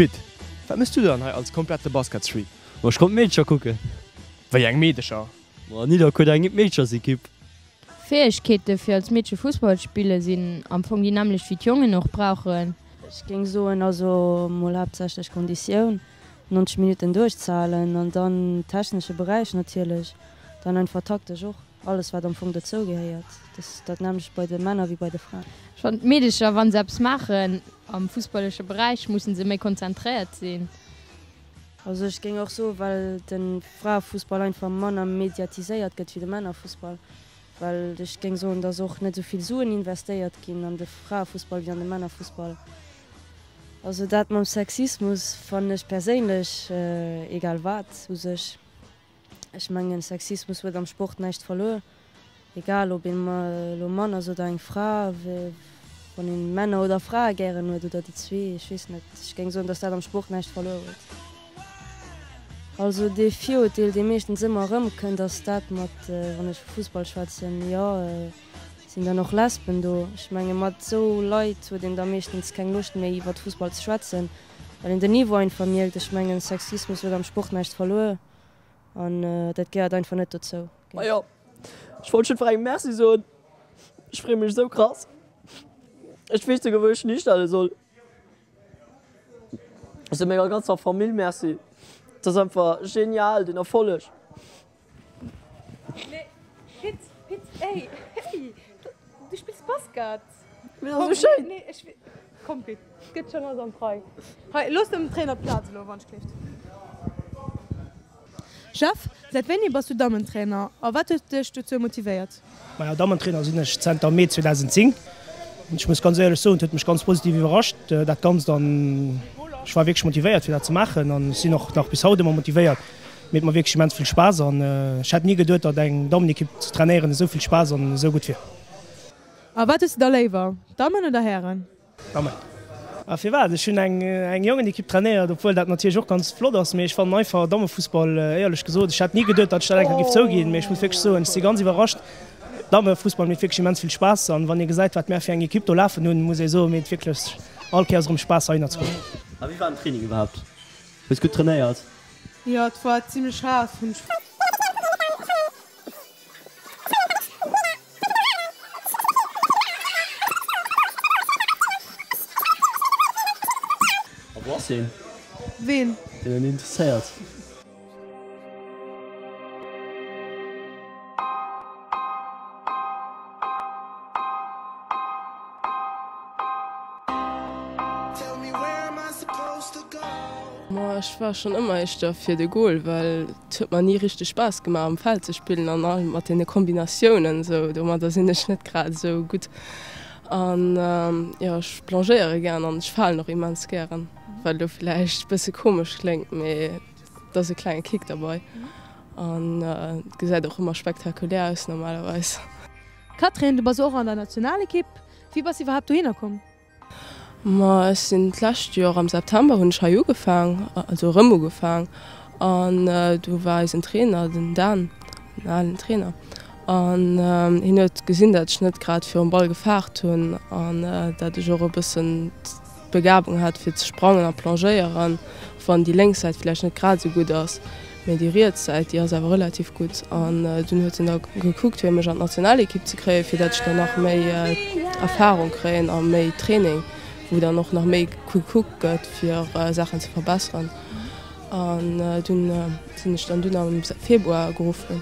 Pit, wat mëss du dann hei als komplette Basketsfreak? Ma ech konnt d'Meedercher kucken. Wéi eng Meedercher? Ma Nidderkuer huet eng Meederchersekipp. Fäegkeete fir als Meedche Fussball spille sinn am Fong déi nämmlecht wéi d'Jongen och brauchen. Ech géing soen, also mol haaptsächlech Konditioun, 90 Minutten duerchzehalen an dann technesche Beräich natierlech, dann einfach taktesch och, alles wat am Fong dozou gehéiert. Dat ass dat nämmlecht bei de Männer wéi bei de Fraen. Ech fannen d'Meedecher, wa se eppes maachen am fussballesche Beräich, mussen se méi konzentréiert sinn. Also ech géing och soen, well de Fraefussball einfach manner mediatiséiert gëtt wéi de Männerfussball, well ech géing soen, datt och net esou vill Suen investéiert ginn an de Fraefussball wéi an de Männerfussball. Also dat mam Sexismus fannen ech perséinlech egal wat u sech. Ech mengen Sexismus huet am Sport näischt verluer, egal ob een elo Mann ass oder eng Fra, wann een Männer oder Frae gären huet oder déi zwee, ech weess net. Ech géing soen, datt dat am Sport näischt verluer huet. Also dee Virurteel dee meeschtens ëmmer erëmkënnt ass dat mat, wann ech vu Fussball schwätzen, jo sinn dann och Lesben do. Ech menge mat esou Leit huet een da meeschtens keng Loscht méi iwwert Fussball ze schwätzen, well een den Niveau einfach mierkt. Ech mengen Sexismus huet am Sport näischt verluer an dat gehéiert einfach net dozou. Majo, ech wollt jiddwerengem Merci soen. Ech freeë mech esou krass. Ech weess souguer wou ech mech histelle soll. Ech soe menger ganzer Famill Merci. Et ass einfach genial, deen Erfolleg. Nee, Pit, Pit, ey, hey, du spills Basket. Mee dat ass esou schéin. Nee, ech, komm Pit, et gëtt schonn alles an d'Rei. Hei, looss dem Trainer d'Plaz elo, wann ech gleeft. Jeff, säit wéini bass du Dammentrainer a wat huet dech dozou motivéiert? Majo, Dammentrainer sinn ech zenter Mee 2010. An ech muss ganz éierlech soen, et huet mech ganz positiv iwwerrascht dat Ganzt an ech war wierklech motivéiert fir dat ze maachen an ech sinn och nach bis haut ëmmer motivéiert. Mir huet mer wierklech immens vill Spaass an ech hätt ni geduet, datt eng Dammenekipp ze trainéieren esou vill Spaass an esou gutt wier. A wat hues de da léiwer, Dammen oder Hären? Dammen. A firwat? Ech hunn eng eng Jongenekipp trainéiert, obwuel dat natierlech och ganz flott ass, mee ech fannen einfach Dammefussball, éierlech gesot, ech hätt ni geduet, datt ech dat eng Kéier géif zouginn, mee ech muss wierklech soen, ech si ganz iwwerrascht. Dammefussball mécht wierklech immens vill Spaass an wann ee gesäit, wat mär fir eng Ekipp do lafen hunn, muss ee soen, mécht wierklech all Kéiers erëm Spaass heihinner ze kommen. A wéi war den Training iwwerhaapt? Hues gutt trainéiert? Jo, et war zimlech haart, hunn ech. A wou ass heen? Ween? Deen en interesséiert. Ma ech war schonn ëmmer éischter fir de Goal, well et huet mer ni richteg Spaass gemaach am Feld ze spillen an all mat deene Kombinatiounen esou, domadder sinn ech net grad esou gutt. An jo, ech plongéiere gären an ech falen och immens gären, wat elo villäicht bësse komesch kléngt, mee et ass e klenge Kick derbei an et gesäit och ëmmer spektakulär aus normalerweis. Catherine, du bass och an der Nationalekipp. Wéi bass iwwerhaapt dohinner komm? Ma ech sinn d'lescht Joer am September hunn ech hei ugefaang, also erëm ugefaang an do war eisen Trainer, den Dan, den alen Trainer an hien huet gesinn, dat ech net grad virum Ball gefaart hunn an dat ech och e bëssen d'Begabung hat fir ze sprangen a plongéieren, wann déi lénks Säit vläicht net grad esou gutt ass, mee déi riets Säit déi ass awer relativ gutt. An dunn huet en da gekuckt fir mech an d'Nationalekipp ze kréien, fir dat ech dann nach méi Erfarung kréien a méi Training, wou dann och nach méi gekuckt gëtt fir Saachen ze verbesseren. An dunn sinn ech dann dunn am Februar geruff ginn.